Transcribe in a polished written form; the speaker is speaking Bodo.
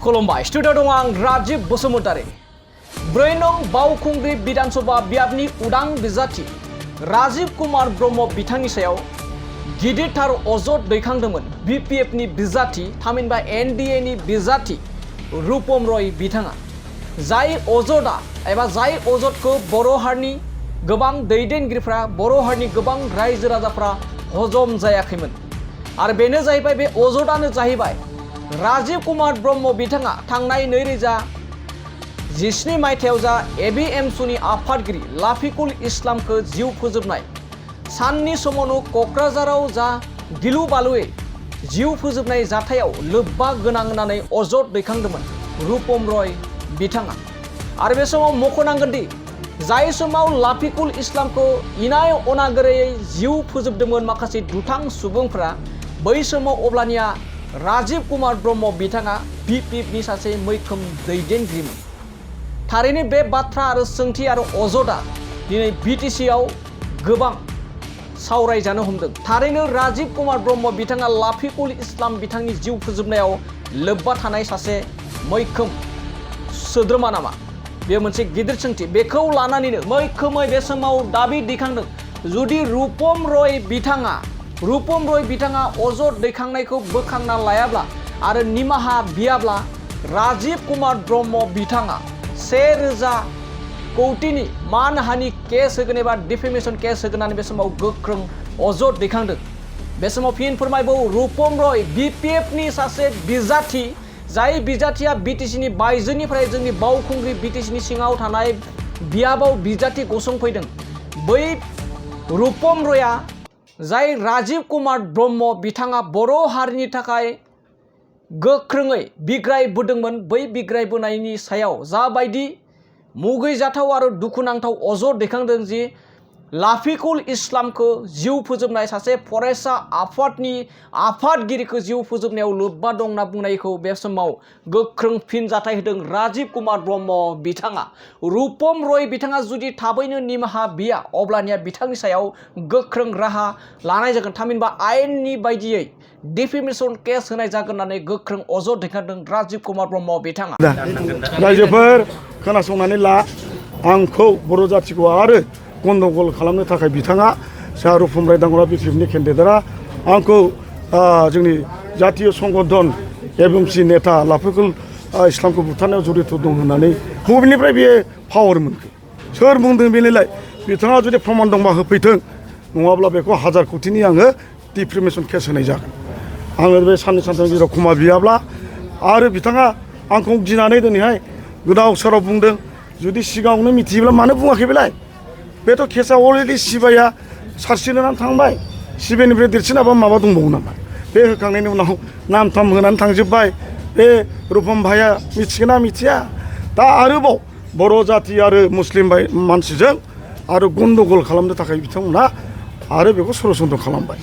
खुलुमबाय स्टुडिअ दं आं राजीव बसुमतारी। 4 नं बावखुंग्रि विधानसभा बियाबनि उदां बिजाथि राजीव कुमार ब्रह्म बिथांनि सायाव गिदिरथार अजद दैखांदोंमोन BPFनि बिजाथि थामहिनबा NDAनि बिजाथि रूपम रय बिथाङा। जाय अजदा एबा जाय अजदखौ बर' हारिनि गोबां दैदेनगिरिफ्रा बर' हारिनि गोबां रायजो राजाफ्रा हजम जायाखैमोन आरो बेनो जाहैबाय बे अजदानो जाहैबाय राजीव कुमार ब्रह्म बिथाङा थांनाय 2017 मायथाइयाव जा ABMSUनि आफादगिरि लाफिकुल इस्लामखौ जिउ फोजोबनाय साननि समावनो क'क्राझाराव जा गिलु बालुयै जिउ फोजोबनाय जाथायाव लोब्बा गोनां होननानै अजद दैखांदोंमोन रूपम रय बिथाङा। आरो बे समाव मख'नांगोन दि जाय समाव लाफिकुल इस्लामखौ इनाय अनागारै जिउ फोजोबदोंमोन माखासे दुथां सुबुंफ्रा बै समाव अब्लानिया राजीव कुमार ब्रह्म बिथाङा BPFनि सासे मैखोम दैदेनगिरिमोन। थारैनो बे बाथ्रा आरो सोंथि आरो अजदा दिनै BTCआव गोबां सावरायजानो हमदों। थारैनो राजीव कुमार ब्रह्म बिथाङा लाफिकुल इस्लाम बिथांनि जिउ फोजोबनायाव लोब्बा थानाय सासे मैखोम सोद्रोमा नामा? बेयो मोनसे गिदिर सोंथि। बेखौ लानानैनो मैखोमै बे समाव दाबि दैखांदों जुदि रूपम रय बिथाङा अजद दैखांनायखौ बोखांना लायाब्ला आरो निमाहा बियाब्ला राजीव कुमार ब्रह्म बिथाङा 1000 कौटिनि मानहानि केस होगोन एबा डिफेमेशन केस होगोन होननानै बे समाव गोख्रों अजद दैखांदों। बे समाव फिन फोरमायबाव रूपम रय BPFनि सासे बिजाथि जाय बिजाथिया BTCनि बायजोनिफ्राय जोंनि बावखुंग्रि BTCनि सिङाव थानाय बियाबाव बिजाथि गसंफैदों। बै रूपम रयआ जाय राजीव कुमार ब्रह्म बिथाङा बर' हारिनि थाखाय गोख्रोङै बिग्रायबोदोंमोन बै बिग्रायबोनायनि सायाव जाबायदि मुगैजाथाव आरो दुखुनांथाव अजद दैखांदों जि लाफिकुल इस्लामखौ जिउ फोजोबनाय सासे फरायसा आफादनि आफादगिरिखौ जिउ फोजोबनायाव लोब्बा दं होनना बुंनायखौ बे समाव गोख्रों फिनजाथाय होदों राजीव कुमार ब्रह्म बिथाङा। रूपम रय बिथाङा जुदि थाबैनो निमाहा बिया अब्लानिया बिथांनि सायाव गोख्रों राहा लानाय जागोन थामहिनबा आयेननि बायदियै डिफेमेशन केस होनाय जागोन होननानै गोख्रों अजद दैखांदों राजीव कुमार ब्रह्म बिथाङा। रायजोफोर खोनासंनानै ला, आंखौ बर' जाथिखौ आरो गन्दगल खालामनो थाखाय बिथाङा साहा रूपम राय दांगुरा BPFनि केन्डिडेटआ आंखौ जोंनि जातीय संगठन ABMC नेता लाफिकुल इस्लामखौ बुथारनायाव जड़ित दं होननानै बबेनिफ्राय बेयो पावार मोनखो? सोर बुंदों बेनिलाय? बिथाङा जुदि प्रमाण दंबा होफैथों, नङाब्ला बेखौ 1000 कौटिनि आङो डिफेमेशन केस होनाय जागोन। आङो बे साननै सानथाम जेराव क्षमा बियाब्ला आरो बिथाङा आंखौ गिनानै दिनैहाय गोदाव सोराव बुंदों। जुदि सिगाङावनो मिथियोब्ला मानो बुङाखै बेलाय? बेथ' केसआ अलरेडि सिबाइआ सार्चसिट होनानै थांबाय। सिबाइनिफ्राय देरसिनाबा माबा दंबावो नामा? बे होखांनायनि उनाव नाम थाम होनानै थांजोब्बाय। बे रूपम भाइआ मिथिगोन ना मिथिया? दा आरोबाव बर' जाति आरो मुस्लिम मानसिजों आरो गन्दगल खालामनो थाखाय बिथांमोना आरो बेखौ षड़यन्त्र खालामबाय।